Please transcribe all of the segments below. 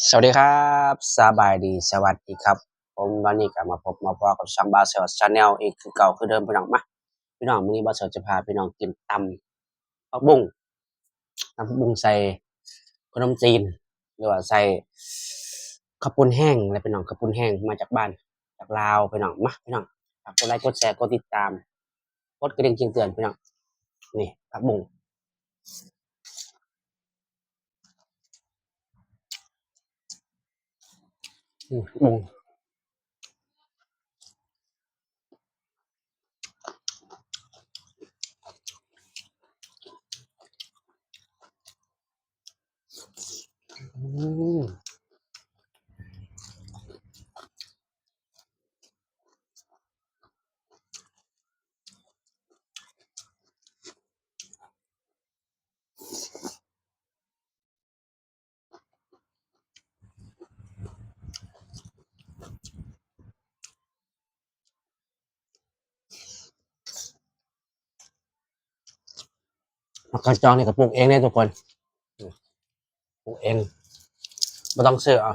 ສະຫວັດດີຄັບ ສະບາຍດີ ສະຫວັດດີຄັບ ຜົມ ວັນນີ້ກໍມາພົບມາພໍ້ກັບຊ່ອງບ່າວເສີດ Channel ອີກຄືເກົ່າຄືເດີມ ພີ່ນ້ອງ. ມາ ພີ່ນ້ອງ ມື້ນີ້ບ່າວເສີດຈະພາພີ່ນ້ອງກິນຕຳຜັກບຸ້ງ ຕຳຜັກບຸ້ງໃສ່ຂະໜົມຈີນ ຫຼືວ່າໃສ່ເຂົ້າປຸ້ນແຫ້ງແຫຼະ ພີ່ນ້ອງ. ເຂົ້າປຸ້ນແຫ້ງມາຈາກບ້ານ ຈາກລາວ ພີ່ນ້ອງ. ມາ ພີ່ນ້ອງ ຝາກກົດໄລ ກົດແຊ ກົດຕິດຕາມ ກົດກະດິ່ງແຈ້ງເຕືອນ ພີ່ນ້ອງ. ນີ້ ຜັກບຸ້ງ ອືມ ບຸ້ງ ອືມ. ຜັກກາດຈອງນີ້ກໍປູກເອງເດ້ທຸກຄົນ ປູກເອງ ບໍ່ຕ້ອງຊື້ເອົາ.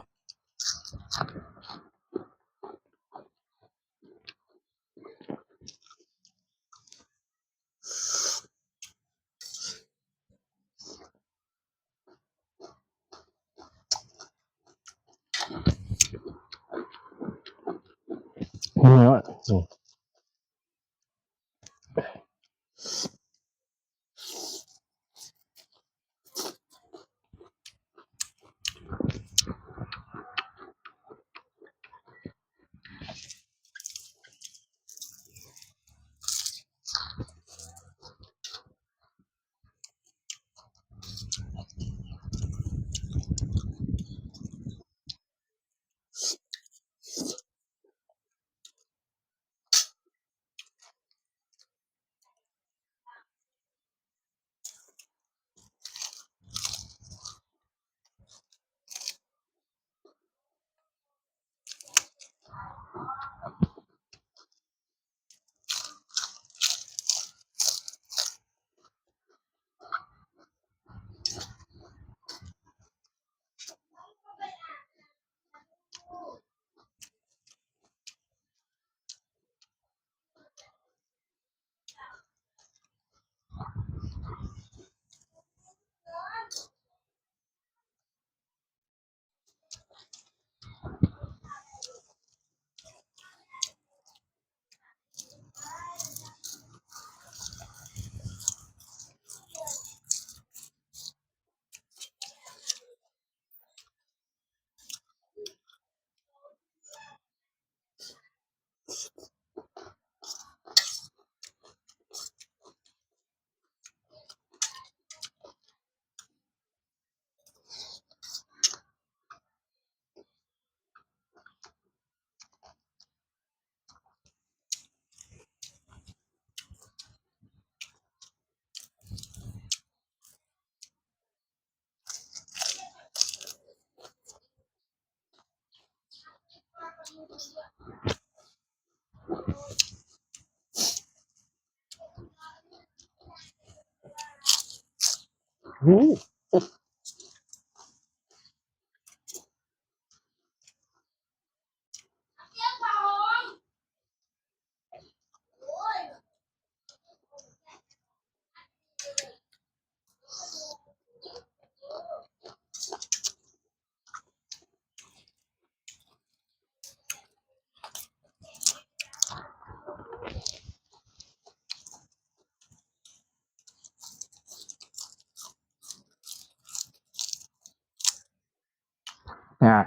ອ່າ.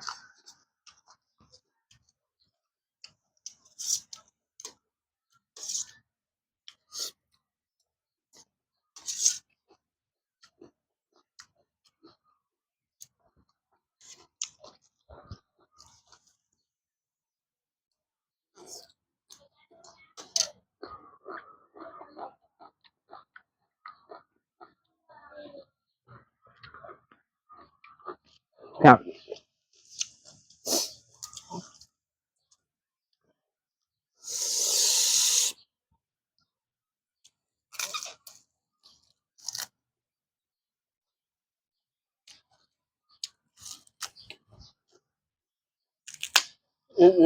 ແຊບ. ອ ອືມ.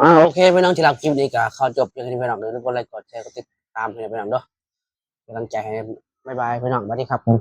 ອ່າ ໂອເຄ ພີ່ນ້ອງທີ່ຮັກ ຄລິບນີ້ກໍຂໍຈົບພຽງເທົ່ານີ້ ພີ່ນ້ອງເດີ ກົດໄລ ກົດແຊ ກົດຕິດຕາມໃຫ້ ພີ່ນ້ອງເດີ ເປັນກຳລັງໃຈໃຫ້ ບາຍບາຍ ພີ່ນ້ອງ ສະຫວັດດີຄັບຜົມ.